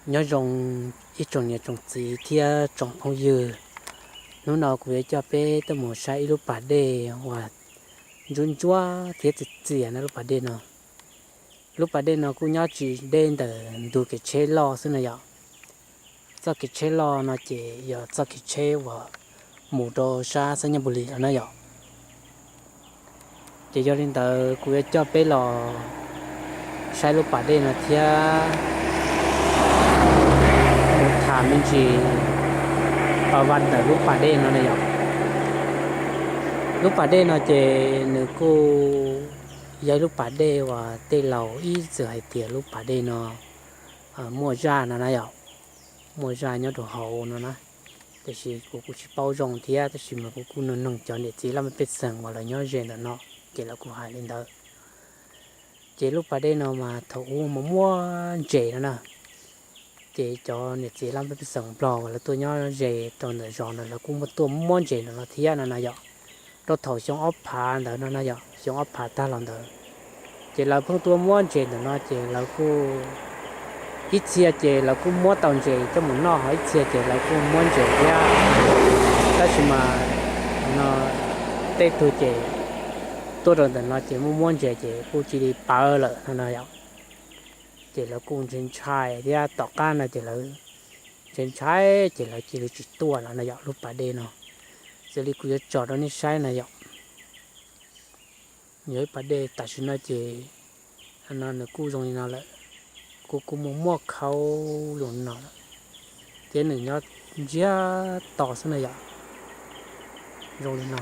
Nyob zoo ib tsoom niam tsoom txiv thiab tsoom phooj ywg. Hnub no kuv yuav coj peb tuaj mus saib ib lub pas dej uas ntsuab ntsuab thiab txias txias na lub pas dej no. Lub pas dej no kuj nyob tsis deb ntawm ntug kev tsheb loj xwb no yom. Txoj kev tsheb loj no ces yog txoj kev tsheb uas mus rau sab Xab Nyab Npus Lis no na yom. Ces yog li ntawd kuv yuav coj peb los saib lub pas dej no thiab mus tham me ntsis vaj ntawm lub pas dej no na yom. Lub pas dej no ces nws kuj yog ib lub pas dej uas tej laus ib txwm hais tias lub pas dej no muaj zaj no na yom, muaj zaj nyob rau hauv no na. Tiam sis kuv kuj tsis paub zoo thiab, tab sis mas kuv kuj nug nug cov niam txiv laj mej pej xeem uas lawv nyob ze ntawm no, ces lawv kuj hais li ntawd. Ces lub pas dej no mas thaum ub mas muaj ntses no na. Ces cov niam txiv laj mej pej xeem Nplog uas lawv tuaj nyob ze rau ntawm zos ntawd lawv kuj muaj tuaj muab ntses ntawm no thiab no na yom. Rau thaum xyoo ob phav ntawd no na yom, xyoo ob phav tag los ntawd, ces lawv pheej tuaj muab ntses ntawm no ces lawv kuj, ib txhia ces lawv kuj muab tau ntses coj mus noj, ho ib txhia ces lawv kuj muab ntses thiab. Tab sis mas no tej tug ces tuaj rau ntawm no ces muab muab ntses ces kuj cia li pawv lawm no na yom. Ces lawv kuj ntshai ntshai thiab, tom qab no ces lawv ntshai ntshai ces lawv cia li tsis tuaj lawm no yom. Lub pas dej no xws li kuv yuav tsom rau nej saib no yom, yog ib pas dej tam sim no ces no nws kuj zoo li no lawm, kuj kuj muaj muaj khaub zoo li no lawm, thiab nws nyob ntsiag to xwb no yom, zoo li no.